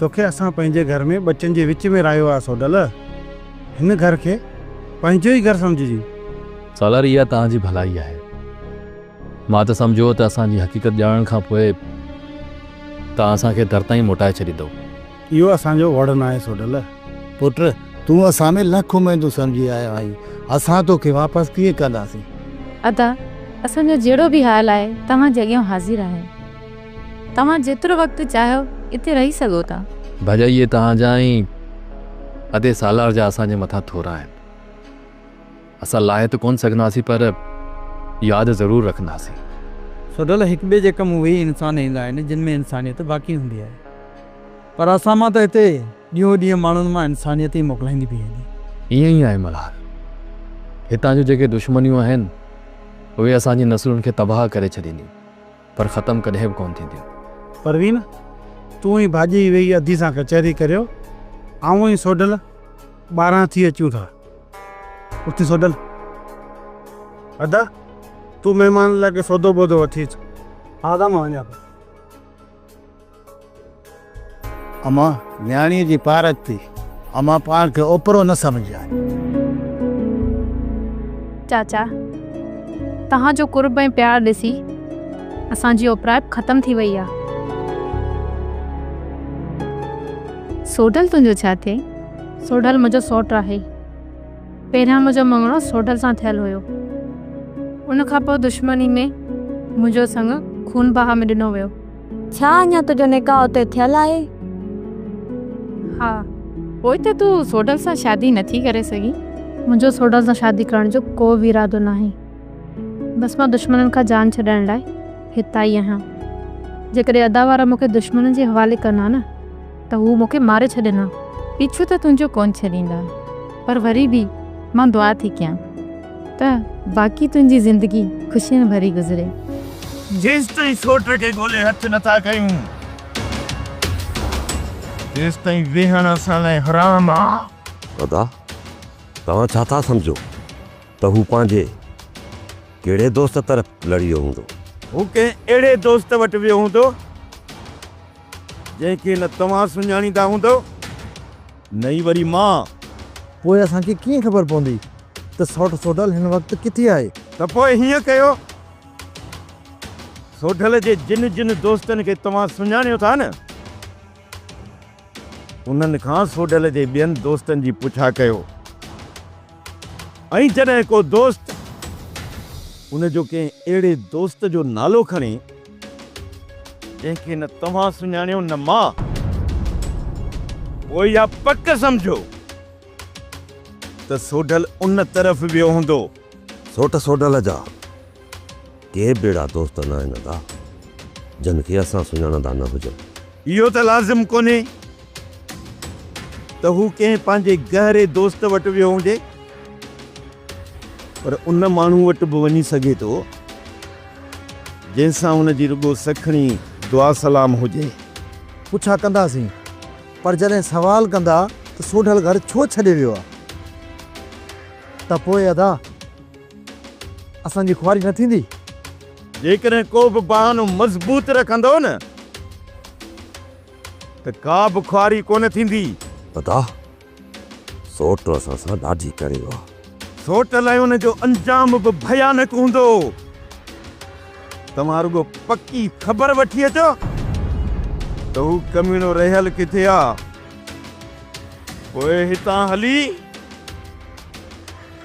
توکي اسان پنهنجي گهر ۾ ٻچن جي وچ ۾ رهايو آهي سوڍل. هن گهر کي پنهنجو ئي گهر سمجهجي. سالار اها توهان جي ڀلائي آهي. مان ته سمجهيو ته اسان جي حقيقت ڄاڻڻ کان پوء توهان اسان کي در تائين موٽائي ڇڏيندؤ. اهو اسان جو وڙ ناهي سوڍل. پٽ، تون اسان ۾ لک اميدون سمجهي آيو آهين، اسان توکي واپس ڪيئن ڪنداسين؟ ادا، اسان جو جهڙو به حال آهي، توهان جي اڳيان حاضر آهي. توهان جيترو وقت چاهيو اتي رهي سگهو ٿا. ڀاڄائي، اهي توهان جا ۽ ادي سالار جا اسان جي مٿان ٿورا آهن. اسان لاهي ته ڪونه سگهنداسين پر ياد ضرور رکنداسين. سوڍل، هڪ ٻئي جي ڪم اهي ئي انسان ايندا آهن، جن ۾ انسانيت باقي هوندي آهي. پر اسان مان ته هتي ڏينهون ڏينهن ماڻهن مان انسانيت ئي موڪلائيندي پئي وڃي. ائين ئي آهي ملهار. هتان جون جيڪي دشمنيون آهن، اهي اسان جي نسلن کي تباهه ڪري ڇڏينديون، پر ختم ڪڏهن به ڪونه ٿينديون. پروين، تون ۽ ڀاڄي ويهي ادي سان ڪچهري ڪريو، آئون ۽ سوڍل ٻاهران ٿي اچون ٿا. اٿي سوڍل. ادا، تون مهمانن لاء ڪي سودو ٻودو وٺي اچ. ها ادا، مان وڃان ٿو. امان، نياڻيء جي پارت ٿي. امان پاڻ کي اوپرو نه سمجهجانء. چاچا، توهان جو قرب ۽ پيار ڏسي اسان جي اوپرائپ ختم ٿي وئي آ. سوڍل تنهنجو ڇا ٿئي؟ سوڍل منهنجو سئوٽ آهي. پهريان منهنجو مڱڻو سوڍل سان ٿيل هيو. ان کان پوء دشمني ۾ منهنجو سڱ خون بها ۾ ڏنو ويو. ڇا اڃا تنهنجو نڪاح اتي ٿيل آهي؟ ها. پوء ته تون سوڍل سان شادي نٿي ڪري سگهين؟ منهنجو سوڍل سان شادي ڪرڻ جو ڪو به ارادو ناهي. بس مان دشمنن کان جان ڇڏائڻ لاء هت آئي آهيان. جيڪڏهن ادا وارا مون کي دشمنن جي حوالي ڪن ها نه ته هو مون کي ماري ڇڏين ها. پيڇو ته تنهنجو ڪونه ڇڏيندا، پر وري به مان دعا ٿي ڪيان ته باقي تنهنجي زندگي خوشين ڀري گذري. جيستائين سوٽ کي ڳولي هٿ نه ٿا ڪيون، تيستائين ويهڻ اسان لاء حرام آ. ادا، توهان ڇا ٿا سمجهو ته هو پنهنجي ڪهڙي دوست طرف لڙي ويو هوندو؟ هو ڪنهن اهڙي دوست وٽ ويو هوندو، جنهن کي نه توهان سڃاڻيندا هوندؤ، نه ئي وري مان. پوء اسان کي ڪيئن خبر پوندي ته سوٽ سوڍل هن وقت ڪٿي آهي؟ ته پوء هيئن ڪيو، سوڍل جي جن جن دوستن کي توهان سڃاڻيو ٿا نه، انهن کان سوڍل جي ٻين دوستن جي پڇا ڪيو ۽ جڏهن ڪو دوست ان جو ڪنهن اهڙي دوست جو نالو کڻي، جنهن کي نه توهان سڃاڻيو نه مان، پوء اها پڪ سمجهو ته سوڍل ان طرف ويو هوندو. سوٽ سوڍل جا ڪي به اهڙا دوست نه آهن ادا، جن کي اسان سڃاڻندا نه هجون. اهو ته لازم ڪونهي ته هو ڪنهن پنهنجي گهري دوست وٽ ويو هجي، پر ان ماڻهو وٽ به وڃي سگهي ٿو، جنهن سان هن جي رڳو سکڻي دعا سلام هجي. پڇا ڪنداسين، پر جڏهن سوال ڪندا ته سوڍل گهر ڇو ڇڏي ويو آ؟ ته پوء ادا اسان جي خواري نه ٿيندي؟ جيڪڏهن ڪو به بهانو مضبوط رکندؤ نه ته ڪا به خواري ڪونه ٿيندي. ادا سوٽ اسان سان ڏاڍي ڪري ويو آ. سوٽ لاء ان جو انجام به ڀيانڪ هوندو. توهان رڳو پڪي خبر وٺي اچو ته هو ڪميڻو رهيل ڪٿي آ. پوء هتان هلي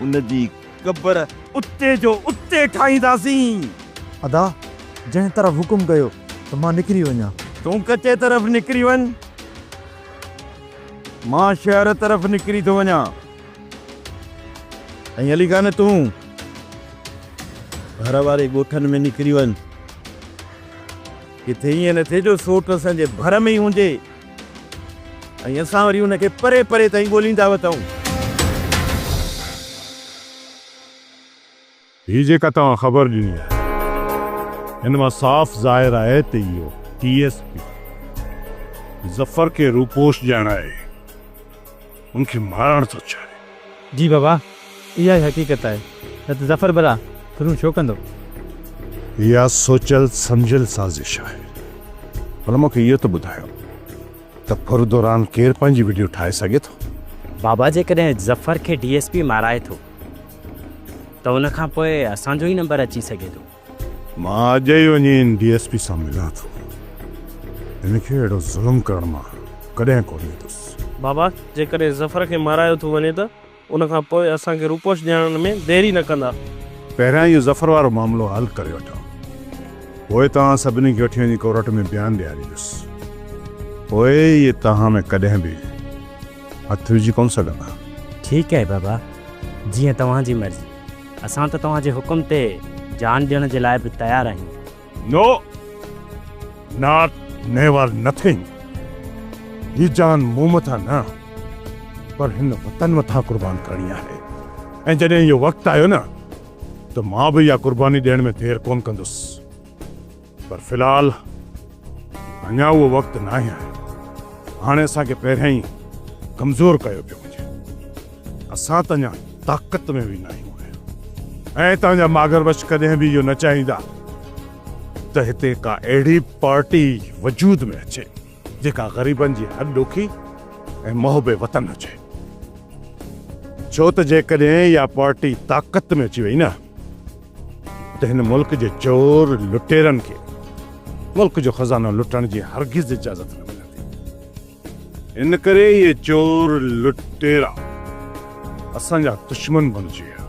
ان جي قبر اتي جو اتي ٺاهينداسين. ادا، جنهن طرف حڪم ڪيو ته مان نڪري وڃان. تون ڪچي طرف نڪري وڃ. مان شهر طرف نڪري ٿو وڃان ۽ علي خان تون ڀر واري ڳوٺن ۾ نڪري وڃ. ڪٿي ائين نه ٿئي جو سوٽ اسان جي ڀر ۾ ئي هجي ۽ اسان وري ان کي پري پري تائين ڳوليندا وتون. هي جيڪا توهان خبر ڏني آهي، ان مان صاف ظاهر آهي ته اهو ڊي ايس پي ظفر کي روپوش ڄاڻائي ان کي مارڻ ٿو چاهي. جي بابا، اها ئي حقيقت آهي، نه ته ظفر ڀلا ڦرون ڇو ڪندو؟ اها سوچيل سمجهيل سازش آهي. ڀلا مون کي اهو ته ٻڌايو. ته ڦر دوران ڪير پنهنجي وڊيو ٺاهي سگهي ٿو؟ بابا جيڪڏهن ظفر کي ڊي ايس پي مارائي ٿو ته ان کان پوء اسان جو ئي نمبر اچي سگهي ٿو. مان اڄ ئي وڃي ان ڊي ايس پي سان ملان ٿو. هن کي اهڙو ظلم ڪرڻ مان ڪڏهن ڪونه ويندس. بابا جيڪڏهن ظفر کي مارايو ٿو وڃي ته ان کان پوء اسان کي روپوش ڏيارڻ ۾ دير ئي نه ڪندا. پهريان اهو ظفر وارو معاملو حل ڪري وٺان، پوء توهان سڀني کي وٺي وڃي ڪورٽ ۾ بيان ڏياريندس. پوء اهي توهان ۾ ڪڏهن به هٿ وجهي ڪونه سگهندا. ٺيڪ آهي بابا، جيئن توهان جي مرضي. اسان ته توهان جي حڪم تي جان ڏيڻ جي لاء به تيار آهيون. نو، not, never, nothing. هي جان مون مٿان نه پر هن وطن مٿان قربان ڪرڻي آهي ۽ جڏهن اهو وقت آيو نه ته مان به اها قرباني ڏيڻ ۾ دير ڪونه ڪندس. پر في الحال اڃا اهو وقت ناهي آيو. هاڻي اسان کي پهريان ئي ڪمزور ڪيو پيو وڃي. اسان ته اڃا طاقت ۾ به ناهيون آيا ۽ توهان جا ماگر بخش ڪڏهن به اهو نه چاهيندا ته هتي ڪا اهڙي پارٽي وجود ۾ اچي جيڪا غريبن جي هڏ ڏوکي ۽ محب وطن هجي. ڇو ته جيڪڏهن اها پارٽي طاقت ۾ اچي وئي نه ته هن ملڪ جي چور لٽيرن کي ملڪ جو خزانو لٽڻ جي هرگز اجازت نه ملندي. ان ڪري اهي چور لٽيرا اسان جا دشمن بڻجي ويا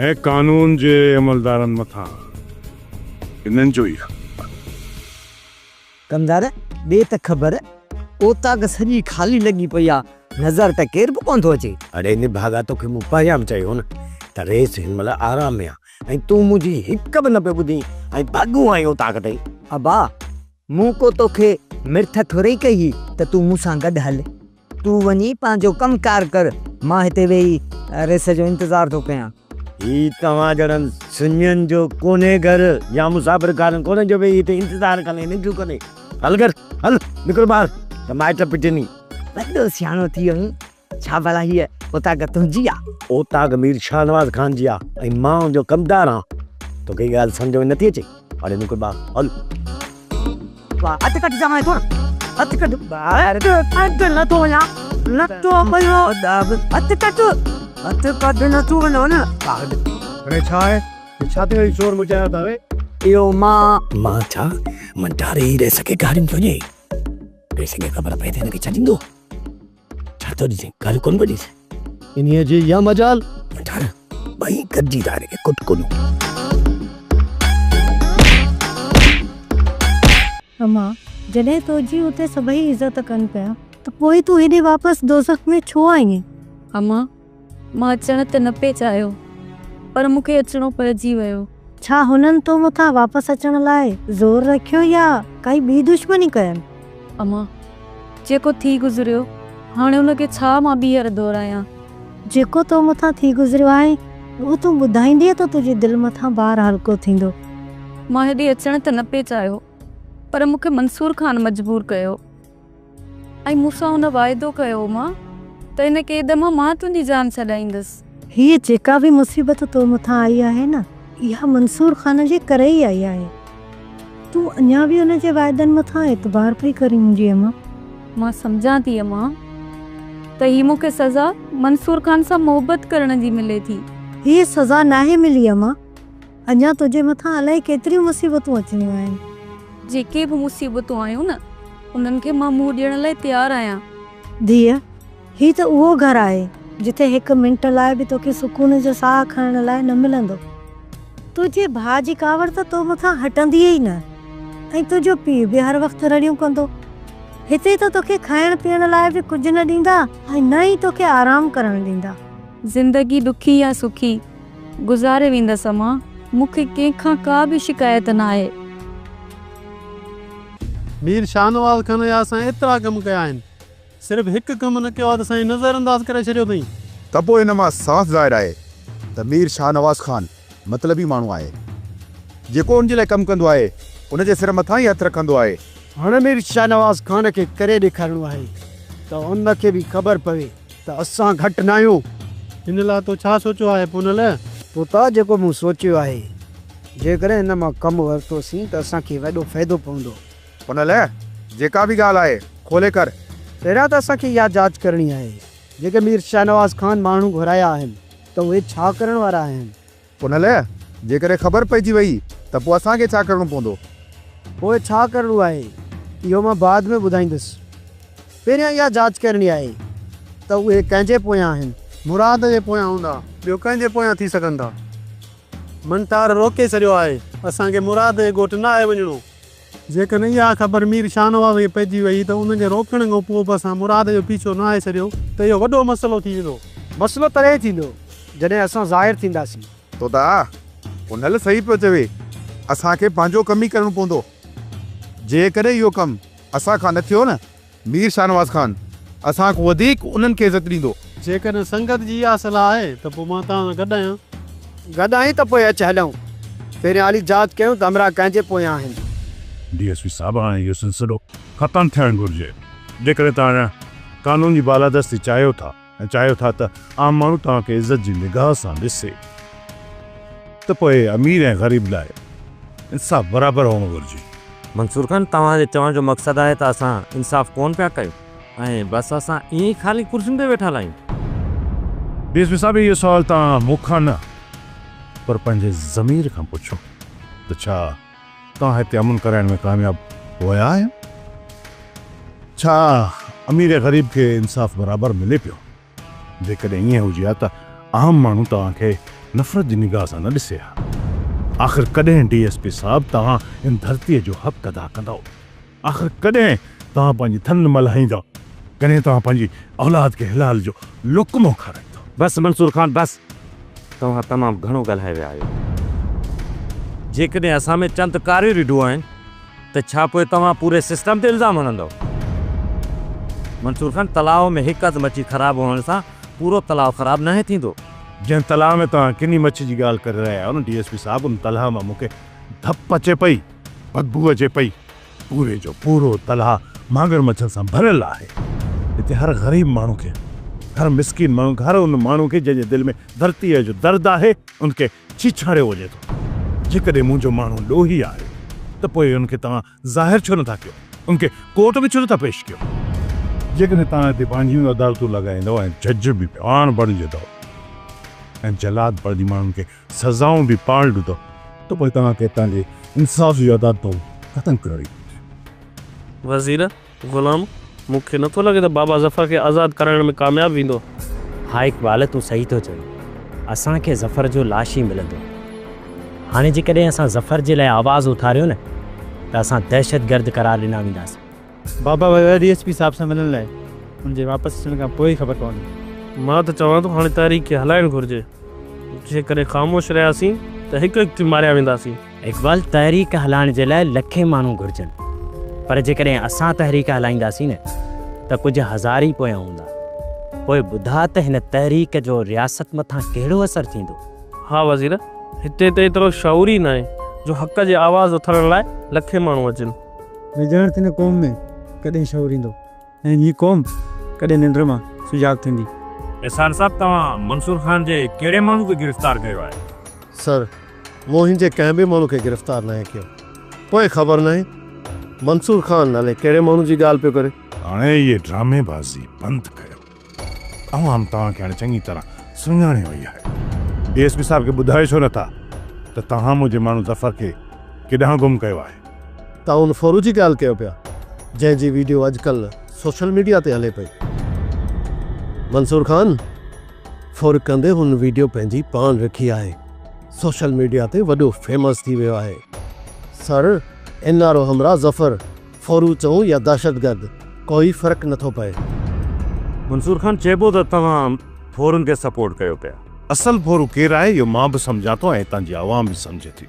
۽ قانون جي عملدارن مٿان انهن جو ئي حق آهي. ڪمدار، ڏي ته خبر، اوطاق سڄي خالي لڳي پئي آ، نظر ته ڪير به ڪونه ٿو اچي. اڙي نڀاڳا توکي مون پهريان به چيو هو نه ته ريس هن مهل آرام ۾ آ ۽ تون منهنجي هڪ به نه پيو ٻڌين ۽ ڀڳو آهين اوطاق تائين. ابا، مون ڪو توکي مرٿ ٿورئي ڪئي هئي ته تون مون سان گڏ هل. تون وڃي پنهنجو ڪم ڪار ڪر، مان هتي ويهي ريس جو انتظار ٿو ڪيان. هي توهان جهڙن سڃن جو ڪونهي گهر يا مسافر خانو ڪونهي جو ويهي هتي انتظار ڪندين ننڊون ڪندين. هل گهر هل نڪر ٻاهر ته مائٽ پٽني. وڏو سياڻو ٿي ويو آهين. ڇا ڀلا هيء اوطاق تنهنجي آ؟ اوطاق مير شاهنواز خان جي آ ۽ مان ان جو ڪمدار آن. توکي هيء ڳالهه سمجهه ۾ نٿي اچي؟ هاڻي نڪر ٻاهر هل. واهه هٿ ڪڍ چوانء ٿو نه هٿ ڪڍ ٻاهر ڪڍ نه ٿو وڃان نه ٿو وڃان هٿ ڪڍ هٿ ڪڍ نه ٿو وڃان نه. اڙي ڇا آهي؟ هي ڇا ٿي وئي شور مچايو ٿا وي؟ اهو مان. مان ڇا؟ مان ڊاري ئي ريس کي گاريون ٿو ڏئي. ريس کي خبر پئي ته هن کي ڇڏيندو. ڇا ٿو ڏسين؟ ڳالهه ڪونه پيو ڏس. انهيء جي اها مجال؟ منٺار، ٻئي گڏجي ٿا هن کي ڪٽ ڪڍون. امان، جڏهن تنهنجي اتي سڀئي عزت ڪن پيا ته پوء تون هيڏي واپس دوزخ ۾ ڇو آئينء؟ امان، مان اچڻ ته نه پئي چاهيو، پر مون کي اچڻو پئجي ويو. ڇا هنن تو مٿان واپس اچڻ لاء زور رکيو يا ڪائي ٻي دشمني ڪين؟ امان، جيڪو ٿي گذريو، هاڻي ان کي ڇا مان ٻيهر دهرايان؟ جيڪو تو مٿان ٿي گذريو آهي، اهو تون ٻڌائيندينء ته تنهنجي دل مٿان بار هلڪو ٿيندو. مان هيڏي اچڻ ته نه پئي چاهيو، پر مون کي منصور خان مجبور ڪيو ۽ مون سان هن واعدو ڪيو امان، ته هن قيد مان مان تنهنجي جان ڇڏائيندس. هيء جيڪا به مصيبت تو مٿان آئي آهي نه، اها منصور خان جي ڪري ئي آئي آهي. تون اڃا به ان جي واعدن مٿان اعتبار پئي ڪرين منهنجي امان. مان سمجهان ٿي امان ته هي مون کي سزا منصور خان سان محبت ڪرڻ جي ملي ٿي. هيء سزا ناهي ملي امان. اڃا تنهنجي مٿان الائي ڪيتريون مصيبتون اچڻيون آهن. جيڪي به مصيبتون آيون نه انهن کي مان منهن ڏيڻ لاء تيار آهيان. ڌيء، هي ته اهو گهر آهي، جتي هڪ منٽ لاء به توکي سڪون جو ساهه کڻڻ لاء نه ملندو. تنهنجي ڀاء جي ڪاوڙ ته تو مٿان هٽندي ئي نه ۽ تنهنجو پيء به هر وقت رڙيون ڪندو. هتي ته توکي کائڻ پيئڻ لاء به ڪجهه نه ڏيندا ۽ نه ئي توکي آرام ڪرڻ ڏيندا. زندگي ڏکي يا سکي، گذاري ويندس امان، مون کي ڪنهن کان ڪا به شڪايت ناهي. مير شاهنواز خان جا اسان ايترا ڪم ڪيا آهن، صرف هڪ ڪم نه ڪيو آهي ته سائين نظر انداز ڪري ڇڏيو اٿئين. ته پوء ان مان صاف ظاهر آهي ته مير شاهنواز خان مطلبي ماڻهو آهي. جيڪو ان جي لاء ڪم ڪندو آهي، ان جي سر مٿان ئي هٿ رکندو آهي. هاڻ مير شاهنواز خان کي ڪري ڏيکارڻو آهي ته ان کي به خبر پوي ته اسان گهٽ ناهيون. ان لاء تو ڇا سوچيو آهي پونل؟ پوتا جيڪو مون سوچيو آهي، جيڪڏهن ان مان ڪم ورتوسين ته اسان کي وڏو فائدو پوندو. پونل، جيڪا به ڳالهه آهي، کولي ڪر. پهريان ته اسان کي اها جاچ ڪرڻي آهي، جيڪي مير شاهنواز خان ماڻهو گهرايا آهن ته اهي ڇا ڪرڻ وارا آهن؟ پنهل، جيڪڏهن خبر پئجي وئي ته پوء اسان کي ڇا ڪرڻو پوندو؟ پوء ڇا ڪرڻو آهي، اهو مان بعد ۾ ٻڌائيندس. پهريان اها جاچ ڪرڻي آهي ته اهي ڪنهن جي پويان آهن. مراد جي پويان هوندا، ٻيو ڪنهن جي پويان ٿي سگهن ٿا؟ منٺار روڪي ڇڏيو آهي، اسان کي مراد جي ڳوٺ ناهي وڃڻو. جيڪڏهن اها خبر مير شاهنواز کي پئجي وئي ته ان کي روڪڻ کان پوء به اسان مراد جو پيڇو ناهي ڇڏيو ته اهو وڏو مسئلو ٿي ويندو. مسئلو تڏهن ٿيندو جڏهن اسان ظاهر ٿينداسين. توتا، پنهل صحيح پيو چوي. اسان کي پنهنجو ڪم ئي ڪرڻو پوندو. جيڪڏهن اهو ڪم اسان کان نه ٿيو نه، مير شاهنواز خان اسان کان وڌيڪ انهن کي عزت ڏيندو. جيڪڏهن سنگت جي اها صلاح آهي ته پوء مان توهان سان گڏ آهيان. گڏ آهين ته پوء اچ هلون. پهريان هلي جاچ ڪيون ته همراهه ڪنهن جي پويان آهن. ڊي ايس پي صاحب هاڻي اهو سلسلو ختم ٿيڻ گهرجي. جيڪڏهن توهان قانون جي بالادستي چاهيو ٿا ۽ چاهيو ٿا ته عام ماڻهو توهان کي عزت جي نگاهه سان ڏسي ته پوء امير ۽ غريب لاء انصاف برابر هئڻ گهرجي. منصور خان توهان جي چوڻ جو مقصد آهي ته اسان انصاف ڪونه پيا ڪيون ۽ بس اسان ائين ئي خالي ڪرسين تي ويٺل آهيون. ڊي ايس پي صاحب اهو سوال توهان مون کان نه پر پنهنجي ضمير کان پڇو ته ڇا توهان هتي امن ڪرائڻ ۾ ڪامياب ويا آهيو؟ ڇا امير ۽ غريب کي انصاف برابر ملي پيو؟ جيڪڏهن ائين هجي ها ته عام ماڻهو توهان کي نفرت جي نگاهه سان نه ڏسي ها. آخر ڪڏهن ڊي ايس پي صاحب توهان هن ڌرتيء جو حق ادا ڪندؤ؟ آخر ڪڏهن توهان پنهنجي ٿڃ ملهائيندؤ؟ ڪڏهن توهان پنهنجي اولاد کي حلال جو لقمو کارائيندؤ؟ بس منصور خان بس! توهان تمام گهڻو ڳالهائي ويا آهيو. جيڪڏهن اسان ۾ چند ڪاريون رڍون آهن ته ڇا پوء توهان پوري سسٽم تي الزام هڻندؤ؟ منصور خان تلاء ۾ هڪ اڌ مڇي خراب هئڻ سان پورو تلاء خراب ناهي ٿيندو. جنهن تلاء ۾ توهان ڪني مڇي جي ڳالهه ڪري رهيا آهيو نه ڊي ايس پي صاحب ان تلاء مان مون کي ڌپ اچي پئي، بدبوء اچي پئي. پوري جو پورو تلاء مانگر مڇن سان ڀريل آهي. هتي هر غريب ماڻهو کي، هر مسڪين ماڻهو کي، هر ان ماڻهو کي جنهن جي دل ۾ ڌرتيء جو درد آهي، ان کي ڇيڇاڙيو وڃي ٿو. جيڪڏهن منهنجو ماڻهو ڏوهي آهي ته پوء ان کي توهان ظاهر ڇو نٿا ڪيو؟ ان کي ڪورٽ ۾ ڇو نٿا پيش ڪيو؟ جيڪڏهن توهان هتي پنهنجيون عدالتون لڳائيندؤ ۽ جج به پاڻ بڻجندؤ ۽ جلاد بڻجي ماڻهن کي سزائون به پاڻ ڏيندؤ ته پوء توهان کي هتان جي انصاف جون عدالتون ختم ڪرڻيون پونديون. وزير، غلام، مون کي نٿو لڳي ته بابا ظفر کي آزاد ڪرائڻ ۾ ڪامياب ويندو. ها اقبال تون صحيح ٿو چوين. اسان کي ظفر جو لاش ئي ملندو. هاڻي جيڪڏهن اسان ظفر جي لاء آواز اٿاريو نه ته اسان دهشتگرد قرار ڏنا وينداسين. بابا ويو آهي ڊي ايس پي صاحب سان ملڻ لاء. ان جي واپس اچڻ کان پوء ئي خبر پوندي. مان ته چوان ٿو هاڻي تحريڪ کي هلائڻ گهرجي. جيڪڏهن خاموش رهياسين ته هڪ هڪ ٿي ماريا وينداسين. اقبال، تحريڪ هلائڻ جي لاء لکين ماڻهو گهرجن، پر جيڪڏهن اسان تحريڪ هلائينداسين نه ته ڪجهه هزار ئي پويان هوندا. پوء ٻڌاء ته هن تحريڪ جو رياست مٿان ڪهڙو اثر ٿيندو؟ ها وزير، هتي ته ايترو شعور ئي ناهي جو حق جي آواز اٿارڻ لاء لکين ماڻهو اچن. نه ڄاڻ ته هن قوم ۾ ڪڏهن شعور ايندو ۽ هي قوم ڪڏهن ننڊ مان سجاڳ ٿيندي. احسان صاحب توهان منصور خان جي ڪهڙي ماڻهو کي گرفتار ڪيو آهي؟ سر مون هن جي ڪنهن به ماڻهو کي گرفتار ناهي ڪيو. پوء خبر ناهي منصور خان الائي ڪهڙي ماڻهو جي ڳالهه پيو ڪري. هاڻي اهي ڊرامي بازي بند ڪيو. عوام توهان کي هاڻي چڱي طرح سڃاڻي وئي آهي. ڊي ايس پي صاحب کي ٻڌايو ڇو نٿا ته توهان منهنجي ماڻهو ظفر کي ڪيڏانهن گم ڪيو آهي؟ توهان ان ڦورو جي ڳالهه ڪيو پيا جنهن جي ويڊيو اڄڪلهه سوشل ميڊيا تي هلي پئي. منصور خان ڦر ڪندي هن ويڊيو پنهنجي پاڻ رکي آهي. سوشل ميڊيا تي وڏو فيمس ٿي ويو آهي. سر اين آر او همراهه ظفر ڦورو چئون يا دهشتگرد ڪوئي فرق نٿو پئي. منصور خان چئبو ته توهان ڦورن کي سپورٽ ڪيو پيا. اصل ڦورو ڪير آهي اهو مان به سمجهان ٿو ۽ هتان جي عوام به سمجهي ٿي.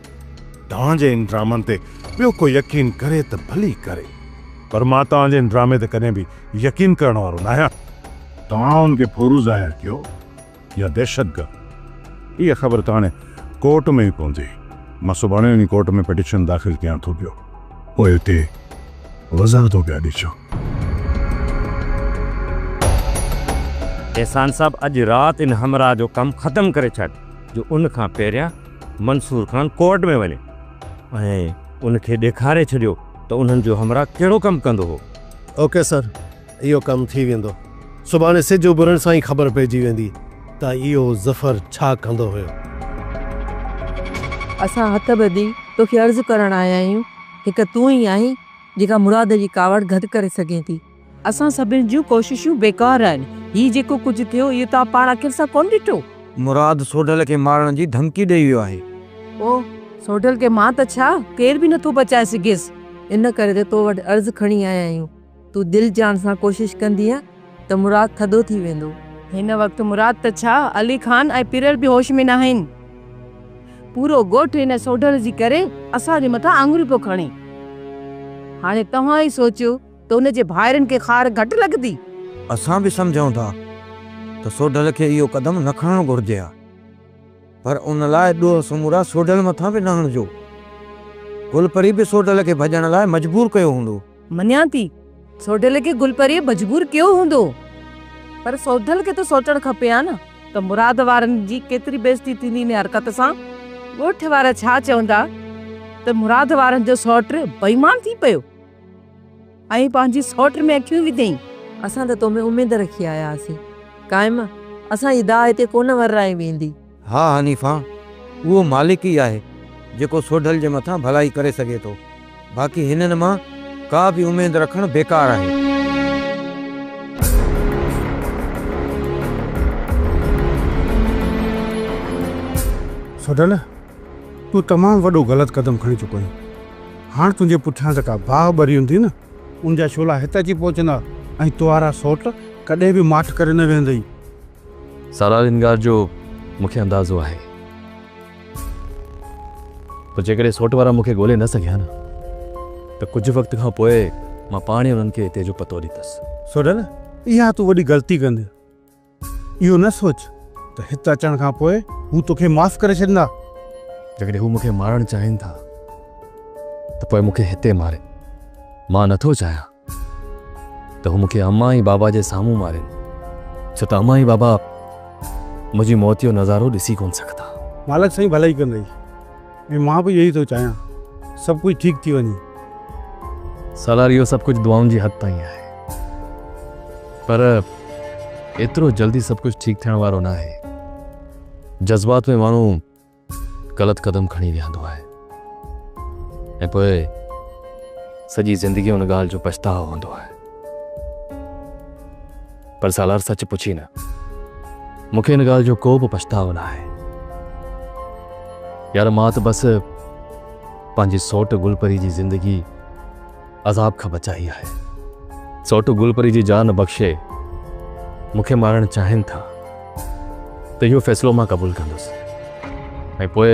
توهان جي ان ڊرامن تي ٻيو ڪو يقين ڪري ته ڀلي ڪري پر مان توهان جي ان ڊرامي تي ڪڏهن به يقين ڪرڻ وارو ناهيان. توهان ان کي ڦورو ظاهر ڪيو يا دهشتگرد اها خبر ته هاڻي ڪورٽ ۾ ئي پوندي. مان سڀاڻي وڃي ڪورٽ ۾ پٽيشن داخل ڪيان ٿو پيو. پوء اتي وضاحتون پيا ڏجو. احسان صاحب اڄ رات ان همراهه جو ڪم ختم ڪري ڇڏ جو ان کان پهريان منصور خان ڪورٽ ۾ وڃي ۽ ان کي ڏيکاري ڇڏيو ته انهن جو همراهه ڪهڙو ڪم ڪندو هو. اوڪي سر، اهو ڪم ٿي ويندو. سڀاڻي سج اڀرڻ سان ئي خبر پئجي ويندي ته اهو ظفر ڇا ڪندو هيو. اسان هٿ ٻڌي توکي عرض ڪرڻ آيا آهيون، هڪ تون ئي آهين جيڪا مراد جي ڪاوڙ گهٽ ڪري سگهين ٿي. اسان سڀني جون ڪوششون بيڪار آهن. هي جيڪو ڪجهه ٿيو اهو توهان پاڻ اکين سان ڪونه ڏٺو؟ مراد سوڍل کي مارڻ جي ڌمڪي ڏئي ويو آهي. او، سوڍل کي مان ته ڇا، ڪير به نٿو بچائي سگهيس. ان ڪري ته تو وٽ عرض کڻي آيا آهيون. تون دل جان سان ڪوشش ڪندينء ته مراد ٿڌو ٿي ويندو. هن وقت مراد ته ڇا، علي خان ۽ پيرل به هوش ۾ ناهن. پورو ڳوٺ هن سوڍل جي ڪري اسان جي مٿان آڱريون پيو کڻي. هاڻي توهان ئي سوچيو ته ان جي ڀائرن کي خار گهٽ لڳندي؟ اسان به سمجهون ٿا ته سوڍل کي اهو قدم نه کڻڻ گهرجي ها، پر ان لاء ڏوهه سمورا سوڍل مٿان به نه هڻجو. گل پري به سوڍل کي ڀڄڻ لاء مجبور ڪيو هوندو. مڃان ٿي، سوڍل کي گل پريء مجبور ڪيو هوندو، پر سوڍل کي ته سوچڻ کپي ها نه ته مراد وارن جي ڪيتري بيعزتي ٿيندي ان حرڪت سان. ڳوٺ وارا ڇا چوندا ته مراد وارن جو سئوٽ بيمان ٿي پيو. ۽ پنهنجي سئوٽ ۾ اکيون وڌئين. اسان ته تو ۾ اميد رکي آيا هئاسين. قائم، اسان جي داء هتي ڪونه ورائي ويندي. ها حنيفا، اهو مالڪ ئي آهي، جيڪو سوڍل جي مٿان ڀلائي ڪري سگهي ٿو. باقي هنن مان ڪا به اميد رکڻ بيڪار آهي. سوڍل، تون تمام وڏو غلط قدم کڻي چڪو آهين. هاڻ تنهنجي پٺيان جيڪا باهه ٻري هوندي نه، ان جا شعلا هت اچي پهچندا ۽ توهارا سئوٽ ڪڏهن به ماٺ ڪري نه ويهندئي. سالار ان ڳالهه جو مون کي اندازو آهي پر جيڪڏهن سئوٽ وارا مون کي ڳولي نه سگهيا نه ته ڪجهه وقت کان پوء مان پاڻ ئي انهن کي هتي جو پتو ڏيندس. سوڍل، اها تون وڏي غلطي ڪندين. اهو نه سوچ ته هت اچڻ کان پوء هو توکي معاف ڪري ڇڏيندا. جيڪڏهن هو مون کي مارڻ چاهين ٿا ته پوء مون کي هتي مارين. مان نٿو چاهيان ته هو مون کي امان ۽ بابا جي سامهون مارين، ڇو ته امان ۽ بابا منهنجي موت جو نظارو ڏسي ڪونه سگهندا. مالڪ سائين ڀلائي ڪندئي ۽ مان به اهو ئي ٿو چاهيان سڀ ڪجهه ٺيڪ ٿي وڃي. سالار اهو سڀ ڪجهه دعائن جي حد تائين آهي پر ايترو جلدي سڀ ڪجهه ٺيڪ ٿيڻ وارو ناهي. جذبات ۾ ماڻهو غلط قدم کڻي ويهندو آهي ۽ پوء سڄي زندگي ان ڳالهه جو پڇتاء هوندو آهي. پر سالار سچ پڇي نه مون کي ان ڳالهه جو ڪو به پڇتاء نه آهي. يار مان ته بس پنهنجي سئوٽ گل پري جي زندگي عذاب کان بچائي آهي. سئوٽ گل پري جي جان بخشي مون کي مارڻ چاهين ٿا ته اهو فيصلو مان قبول ڪندس ۽ پوء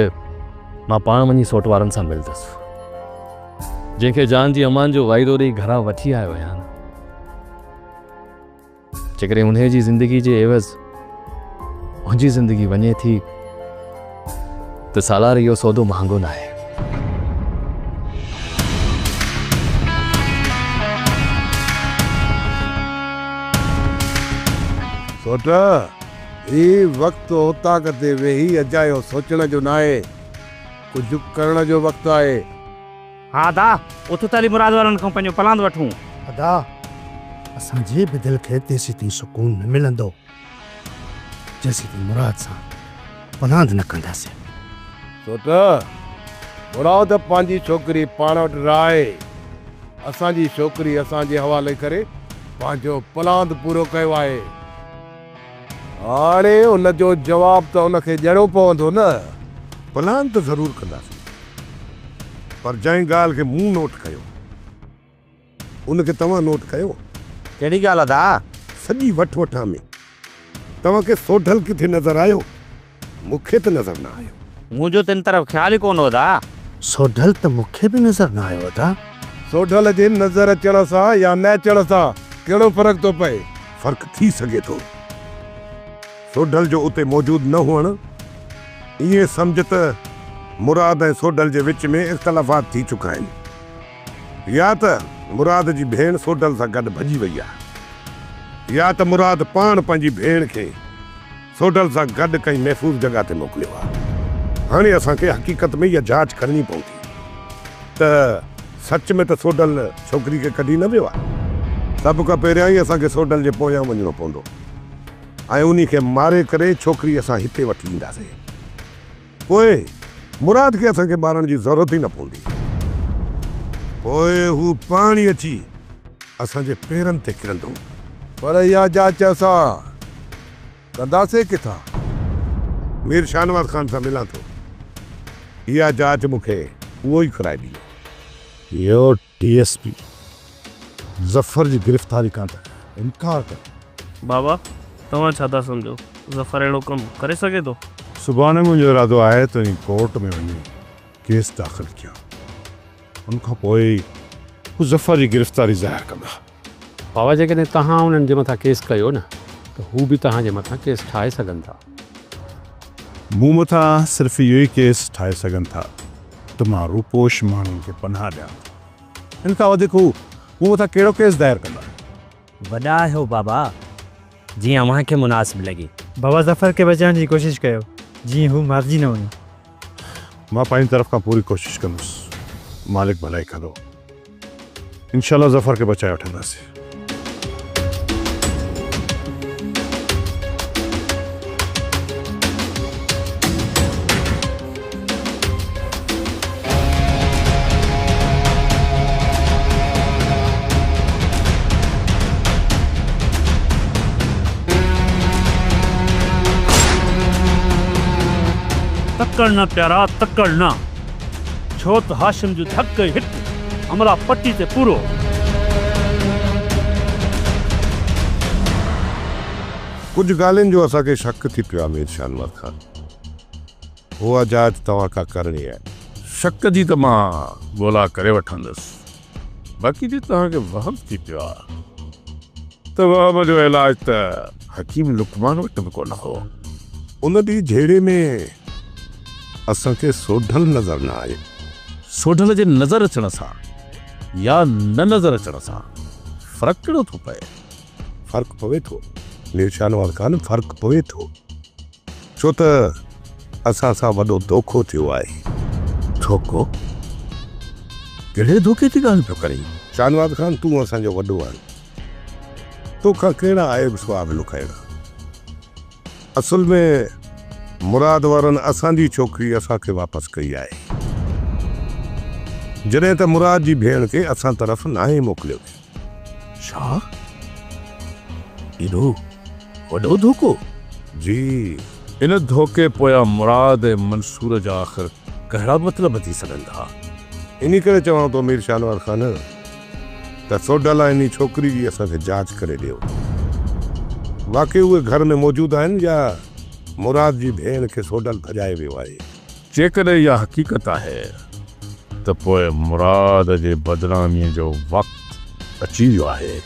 مان پاڻ وڃي سئوٽ وارن سان ملندس. جنهن کي جان جي امان جو واعدو ڏئي گهران وٺي آيو آهيان. جيڪڏهن انهيء جي زندگي جي عيوض منهنجي زندگي وڃي ٿي ته سالار اهو سودو مهانگو ناهي. سوٽ، هي وقت اوطاق تي ويهي اجايو سوچڻ جو ناهي، ڪجهه ڪرڻ جو وقت آهي. ها ادا، اٿ ته هلي مراد وارن کان پنهنجو پلاند وٺون. ادا، اسان جي به دل کي تيسيتائين سڪون نه ملندو، جيسيتائين مراد سان پلاند نه ڪنداسين. سوٽ، مراد پنهنجي ڇوڪري پاڻ وٽ رهائي، اسان جي ڇوڪري اسان جي حوالي ڪري پنهنجو پلاند پورو ڪيو آهي. هاڻي ان جو جواب ته ان کي ڏيڻو پوندو نه. پلاند ته ضرور ڪنداسين. پر جنهن ڳالهه کي مون نوٽ ڪيو، ان کي توهان نوٽ ڪيو؟ ڪهڙي ڳالهه ادا؟ سڄي وٺ وٺان ۾ توهان کي سوڍل ڪٿي نظر آيو؟ مون کي ته نظر نه آيو. منهنجو ته ان طرف خيال ئي ڪونه هو ادا. سوڍل ته مون کي به نظر نه آيو ادا. سوڍل جي نظر اچڻ سان يا نه اچڻ سان ڪهڙو فرق ٿو پئي؟ فرق ٿي سگهي ٿو. سوڍل جو اتي موجود نه هئڻ ائين سمجهه ته مراد ۽ سوڍل جي وچ ۾ اختلافات ٿي چڪا آهن يا ته مراد جي ڀيڻ سوڍل سان گڏ ڀڄي وئي آهي يا ته مراد پاڻ پنهنجي ڀيڻ کي سوڍل سان گڏ ڪنهن محفوظ جڳهه تي موڪليو آهي. هاڻي اسان کي حقيقت ۾ اها جاچ ڪرڻي پوندي ته सच में त सोढल छोकिरी खे कढी न वियो आहे। सभ खां पहिरियां ई असांखे सोढल जे पोयां वञिणो पवंदो ऐं उन्ही खे मारे करे छोकिरी असां हिते वठी ईंदासीं। पोइ मुराद खे असांखे मारण जी ज़रूरत ई न पवंदी। पोइ हू पाण ई अची असांजे पेरनि ते किरंदो। पर इहा जांच असां कंदासीं किथां? मीर शाहनवाज़ ख़ान सां मिलां थो। इहा जांच मूंखे उहो ई कराए ॾींदो। इहो डीएसपी ज़फ़र जी गिरफ़्तारी खां त इनकार करे। बाबा, तव्हां छा था सम्झो, ज़फ़र अहिड़ो कमु करे सघे थो? सुभाणे मुंहिंजो इरादो आहे त कोर्ट में वञी केस दाख़िल कयां, उनखां पोइ हू ज़फ़र जी गिरफ़्तारी ज़ाहिर कंदा। बाबा, जेकॾहिं तव्हां उन्हनि जे मथां केस कयो न त हू बि तव्हांजे मथां केस ठाहे सघनि था। मूं मथां सिर्फ़ु इहो ई केस ठाहे सघनि था त मां रूपोश माण्हुनि खे पनाह ॾियां। इन खां वधीक हू मूं मथां कहिड़ो केस दायर कंदा? वॾा आहियो बाबा, जीअं अव्हांखे मुनासिब लॻे। बाबा, ज़फ़र खे बचाइण जी कोशिशि कयो जीअं हू मारिजी न वञे। मां पंहिंजी तरफ़ खां पूरी कोशिशि कंदुसि, मालिक भलाई कंदो। इंशाअल्लाह ज़फ़र खे बचाए वठंदासीं। तकड़ न प्यारा, तकड़ न, छो त हाशिम जो धक हिट हमला पट्टी ते पूरो। कुझु ॻाल्हियुनि जो असांखे शक थी पियो आहे मीर शाहनवाज़ ख़ान, उहा जांच तव्हां खां करणी आहे। शक जी त मां ॻोल्हा करे वठंदुसि, बाक़ी जे तव्हांखे वहम थी पियो आहे त वहम जो इलाज त हकीम लुकमान वटि बि कोन हो। उन ॾींहुं झेड़े में असांखे सोढल नज़र न आयो। सोढल जे नज़र अचण सां या न नज़र अचण सां फ़र्क़ु कहिड़ो थो पए? फ़र्क़ु पवे थो मीर शाहनवाज़ ख़ान, फ़र्क़ु पवे थो, छो त असां सां वॾो धोखो थियो आहे। धोखो? कहिड़े धोखे जी ॻाल्हि पियो करीं? शाहनवाज़ ख़ान, तूं असांजो वॾो आहीं, तोखां कहिड़ा आइब सुवाब लुकाइणा। असुल में मुराद वारनि असांजी छोकिरी असांखे वापसि कई आहे, जॾहिं त मुराद जी भेण खे असां तरफ़ नाहे मोकिलियो वियो। छा? एॾो वॾो धोखो? जी। इन धोखे पोयां मुराद ऐं मंसूर जा आख़िर कहिड़ा मतिलब थी सघनि था? इन करे चवां थो मीर शाहनवाज़ ख़ान त सोढल ऐं इन छोकिरी जी असांखे जांच करे ॾियो, वाकई उहे घर में मौजूदु आहिनि या मुराद जी भेण खे सोढल भॼाए वियो आहे। जेकॾहिं इहा हक़ीक़त आहे त पोइ मुराद जे बदनामीअ जो वक़्तु अची वियो आहे।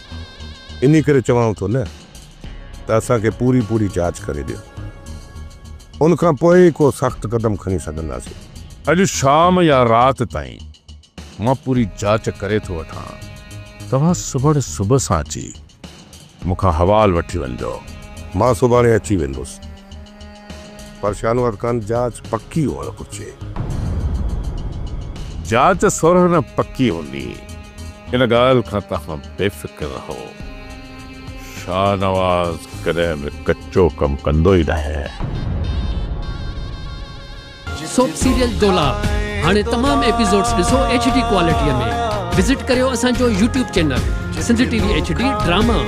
इन करे चवां थो न त असांखे पूरी पूरी जांच करे ॾियो, उनखां पोइ को सख़्तु कदम खणी सघंदासीं। अॼु शाम या राति ताईं मां पूरी जांच करे थो वठां, तव्हां सुभाणे सुबुह सां अची मूंखां हवाल वठी वञिजो। मां सुभाणे अची वेंदुसि, पर शाहनवाज़ ख़ान जांच पकी हुअणु घुरिजे। जांच 16 न पकी हूंदी, इन ॻाल्हि खां तव्हां बेफ़िक्र रहो। शाहनवाज़ कॾहिं बि कच्चो कमु कंदो ई न आहे। सोप सीरियल दोलाब हाणे तमाम एपिसोड्स ॾिसो HD quality में। विज़िट करियो असांजो YouTube channel Sindh TV HD drama.